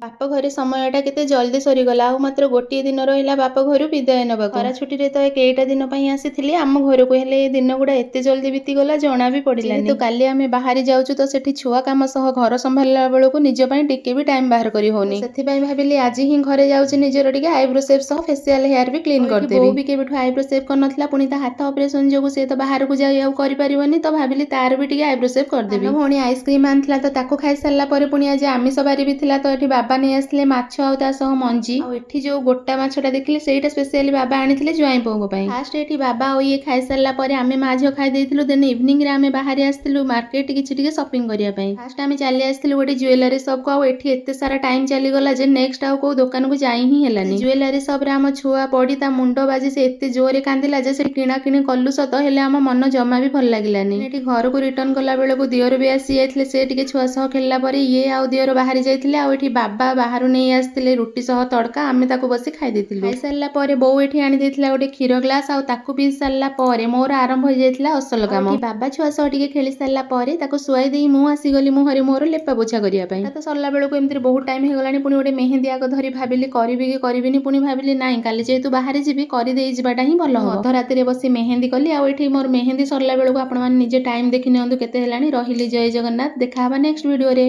ବାପ ଘରେ ସମୟଟା କେତେ ଜଲ୍ଦି ସରିଗଲା। ଆଉ ମାତ୍ର ଗୋଟିଏ ଦିନ ରହିଲା ବାପ ଘରୁ ବିଦାୟ ନେବାକୁ। ଖରା ଛୁଟିରେ ତ ଏ କେଇଟା ଦିନ ପାଇଁ ଆସିଥିଲି ଆମ ଘରକୁ, ହେଲେ ଏ ଦିନ ଗୁଡ଼ା ଏତେ ଜଲ୍ଦି ବିତିଗଲା, ଜଣା ବି ପଡ଼ିଲାନି। ଯେହେତୁ କାଲି ଆମେ ବାହାରି ଯାଉଛୁ, ତ ସେଠି ଛୁଆ କାମ ସହ ଘର ସମ୍ଭାଳିଲା ବେଳକୁ ନିଜ ପାଇଁ ଟିକେ ବି ଟାଇମ୍ ବାହାର କରି ହଉନି। ସେଥିପାଇଁ ଭାବିଲି ଆଜି ହିଁ ଘରେ ଯାଉଛି, ନିଜର ଟିକେ ଆଇବ୍ରୋ ସେପ୍ ସହ ଫେସିଆଲ ହେୟାର ବି କ୍ଲିନ୍ କରିଦେବି। ବୋଉ ବି କେବେଠୁ ଆଇବ୍ରୋ ସେପ୍ କରିନଥିଲା। ପୁଣି ତା ହାତ ଅପରେସନ ଯୋଗୁଁ ସେ ତ ବାହାରକୁ ଯାଇ ଆଉ କରିପାରିବନି, ତ ଭାବିଲି ତାର ବି ଟିକେ ଆଇବ୍ରୋ ସେପ୍ କରିଦେବି। ସାନ ଭଉଣୀ ଆଇସ୍କ୍ରିମ୍ ଆଣିଥିଲା, ତ ତାକୁ ଖାଇସାରିଲା ପରେ ପୁଣି ଆଜି ଆମିଷ ବାରି ବି ଥିଲା, ତ ଏଠି ବାବା ନେଇ ଆସିଥିଲେ ମାଛ ଆଉ ତା ସହ ମଞ୍ଜି। ଆଉ ଏଠି ଯୋଉ ଗୋଟା ମାଛଟା ଦେଖିଲି, ସେଇଟା ସ୍ପେସିଆଲି ବାବା ଆଣିଥିଲେ ଜ୍ୱାଇଁ ପୁଅଙ୍କ ପାଇଁ। ଫାଷ୍ଟ ଏଠି ବାବା ଆଉ ଇଏ ଖାଇସାରିଲା ପରେ ଆମେ ମା ଝିଅ ଖାଇ ଦେଇଥିଲୁ। ଦେନ୍ ଇଭିନିଂରେ ଆମେ ବାହାରି ଆସିଥିଲୁ ମାର୍କେଟ କିଛି ଟିକେ ସପିଂ କରିବା ପାଇଁ। ଫାଷ୍ଟ ଆମେ ଚାଲି ଆସିଥିଲୁ ଗୋଟେ ଜୁଏଲାରୀ ସପକୁ। ଆଉ ଏଠି ଏତେ ସାରା ଟାଇମ୍ ଚାଲିଗଲା ଯେ ନେକ୍ସଟ ଆଉ କୋଉ ଦୋକାନକୁ ଯାଇ ହିଁ ହେଲାନି। ଜୁଏଲାରୀ ସପରେ ଆମ ଛୁଆ ପଡି ତା ମୁଣ୍ଡ ବାଜି ସେ ଏତେ ଜୋରେ କାନ୍ଦିଲା ଯେ ସେ କିଣାକିଣି କଲୁ ସତ, ହେଲେ ଆମ ମନ ଜମା ବି ଭଲ ଲାଗିଲାନି। ଏଠି ଘରକୁ ରିଟର୍ନ କଲା ବେଳକୁ ଦିଅର ବି ଆସି ଯାଇଥିଲେ। ସେ ଟିକେ ଛୁଆ ସହ ଖେଳିଲା ପରେ ଇଏ ଆଉ ଦିଅର ବାହାରି ଯାଇଥିଲେ। ଆଉ ଏଠି ବାବା ବାହାରୁ ନେଇ ଆସିଥିଲେ ରୁଟି ସହ ତଡ଼କା, ଆମେ ତାକୁ ବସି ଖାଇ ଦେଇଥିଲୁ। ଖାଇସାରିଲା ପରେ ବୋଉ ଏଠି ଆଣି ଦେଇଥିଲା ଗୋଟେ କ୍ଷୀର ଗ୍ଲାସ, ଆଉ ତାକୁ ପିଇ ସାରିଲା ପରେ ମୋର ଆରମ୍ଭ ହେଇଯାଇଥିଲା ଅସଲ କାମ। ବାବା ଛୁଆ ସହ ଟିକେ ଖେଳି ସାରିଲା ପରେ ତାକୁ ଶୁଆଇ ଦେଇ ମୁଁ ଆସିଗଲି ମୁହଁରେ ମୋର ଲେପା ପୋଛା କରିବା ପାଇଁ। ତ ସରିଲା ବେଳକୁ ଏମିତିରେ ବହୁତ ଟାଇମ୍ ହେଇଗଲାଣି। ପୁଣି ଗୋଟେ ମେହେନ୍ଦି ଆଗ ଧରି ଭାବିଲି କରିବି କି କରିବିନି, ପୁଣି ଭାବିଲି ନାଇଁ, କାଲି ଯେହେତୁ ବାହାରେ ଯିବି, କରିଦେଇ ଯିବାଟା ହିଁ ଭଲ ହବ। ଅଧ ରାତିରେ ବସି ମେହେନ୍ଦି କଲି। ଆଉ ଏଠି ମୋର ମେହେନ୍ଦି ସରିଲା ବେଳକୁ ଆପଣମାନେ ନିଜେ ଟାଇମ୍ ଦେଖି ନିଅନ୍ତୁ କେତେ ହେଲାଣି। ରହିଲି, ଜୟ ଜଗନ୍ନାଥ, ଦେଖା ହବା ନେକ୍ସଟ ଭିଡ଼ିଓରେ।